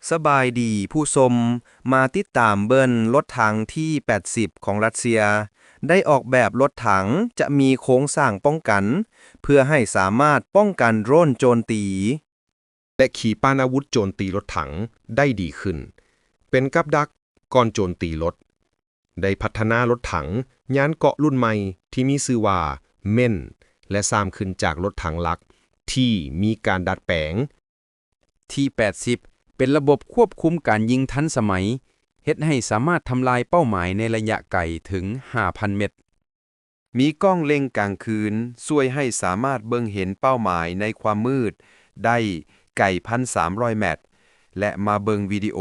ສະບາຍດີຜູ້ຊົມ, ມາຕິດຕາມເບິ່ງລົດຖັງ ທີ ແປດສິບ ຂອງຣັດເຊຍ. ໄດ້ອອກແບບລົດຖັງຈະມີໂຄງສ້າງປ້ອງກັນ ເພື່ອໃຫ້ສາມາດປ້ອງກັນໂດຣນໂຈນຕີ ແລະ ຂີປານອາວຸດໂຈນຕີລົດຖັງໄດ້ດີຂຶ້ນ, ເປັນກັບດັກກ່ອນໂຈນຕີລົດ. ໄດ້ພັດທະນາລົດຖັງຍານເກາະລຸ້ນໃໝ່ທີ່ມີຊື່ວ່າ ເມັນ ແລະ ສ້າງຂຶ້ນຈາກລົດຖັງຫຼັກທີ່ມີການດັດແປງ. ທີ ແປດສິບ ເປັນລະບົບຄວບຄຸມການຍິງທັນສະໄໝ, ເຮັດໃຫ້ສາມາດທຳລາຍເປົ້າໝາຍໃນໄລຍະໄກເຖິງ ຫ້າພັນ ແມັດ. ມີກ້ອງເລັງກາງຄືນ ຊ່ວຍໃຫ້ສາມາດເບິ່ງເຫັນເປົ້າໝາຍໃນຄວາມມືດໄດ້ໄກ ໜຶ່ງພັນສາມຮ້ອຍ ແມັດ ແລະ ມາເບິ່ງວິດີໂອ